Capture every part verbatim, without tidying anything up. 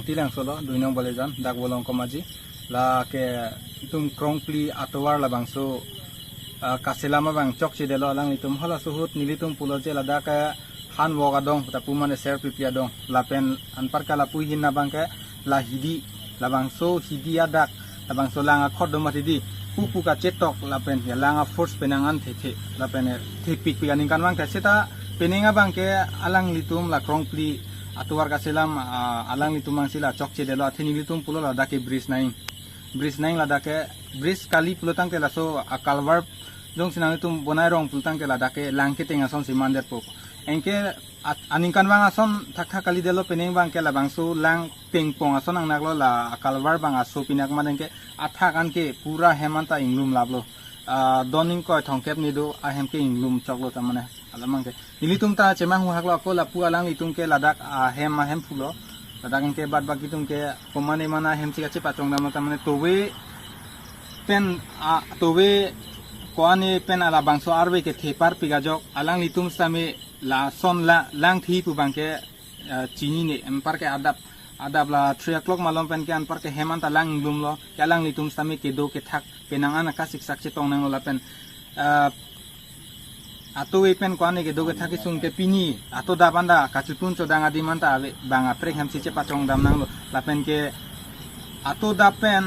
Tilangso lo, Duinong Balejan, dak Bolong Komaji. Lake itum Krongpli atovar labangso, ah, kaselam abang chokchedetlo alanglitum. Halaso ahut nelitum pulo je ladak ke han wok adong, ta pu mane ser pipli adong. Lapen anparke lapu ahin abangke la hidi, labangso hidi adak, labangso lang akhot do mati di. Pupu kachetok lapen ya lang a-force penang an thethe. Lapen, eh, thepikpik aningkan abangke seta penang abangke alanglitum la Krongpli atovar kaselam, ah, alanglitum abangsi la chokchedetlo, athe nelitum pulo ladak ke bridge nang. Bridge nang ladak ke, bridge kali pulo tangte laso a-culvert jongsi nanglitum bonai rong pulo tangte ladak ke lang keteng asonsi mandetpo. Anke at-, aningkan abang ason thakthak kalidetlo, penang abangke labangso lang pengpong ason nangnaklo, la a-culvert abang aso pinak mane anke athak anke pura hem anta inglum laplo. Ah, don ingkoi thomkep ni do ahem ke inglum choklo ta mane. Alam abangke nelitum ta chemanghu haklo, ako lapu alanglitum ke ladak ahem ahem pulo. Ladak anke bat baki atum ke komane mana ahem si kachepachongdamlo ta mane towe pen, ah, towe ko-an pen labangso arve kethe parpik ajok alanglitum sitame lason la lang thi pu abangke, ah, chinine, anparke adap, adap la three o'clock malom pen ke anparke hem anta lang inglumlo, ke alanglitum sitame kedo kethak penang an akasiksak chetong nanglo lapen, ah, atowe pen ko-an kedo kethak kesung ke pini atodap anta kachotun chodang adim anta ave bang aprek hem si chepachongdam nanglo lapen ke atodap pen,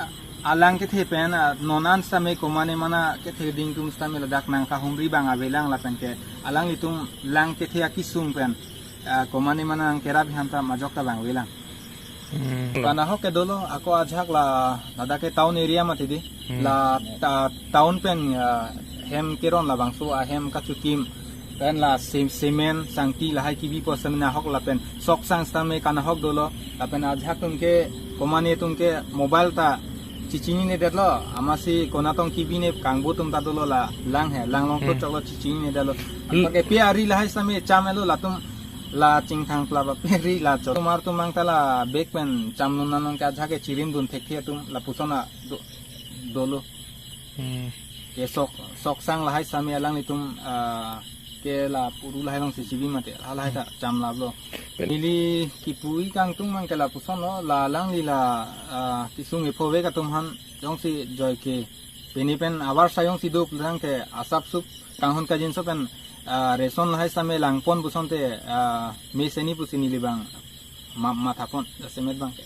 ah, alang kethe pen, ah, non an sitame komane mana kethe ding atum sitame ladak nangkahumri abang avelang lapen ke alanglitum lang kethe akesung pen, ah, komane mana nangkerap ahem ta majok ta bang avelang. Hmm. Kanahok ke dolo, ako ajahak la, ladak ke town area mati di. Hmm. La ta, town pen, ah, hem keron labangso ahem kachukim. Pen la sem-, cement, sangti lahai kebipo sitame nahok lapen soksang sitame kanahok dolo. Lapen ajahak atum ke, komane atum ke mobile ta chechinine detlo. Amatsi konatong kebine kangbo atum ta dolo la lang he, lang long Hmm. choklo chechinine detlo. Hmm. Anparke pe ari lahai sitame cham-etlo latum la chingthang pla ba pe ari la chot. Tumar tumang ta la bag pen chamlun nanong ke ajahak ke chirim dun thekthe atum lapuson a do, dolo. Hmm. Ke sok, soksang lahai sitame alanglitum, ah, ke la puru lahai alongsi chibi mate, halahai ta cham laplo. Pen- Neli kipu-i kangtung abangke lapuson lo, la alangli la, ah, kesung epho vek atum aphan jongsi joike pini pen abar sayong si do pulo tangte asap sup kanghon kajinso pen, ah, ration lahai sitame langpon pusonte, ah, me seni pusi neli abang ma-, mathapon, jasemet abangke.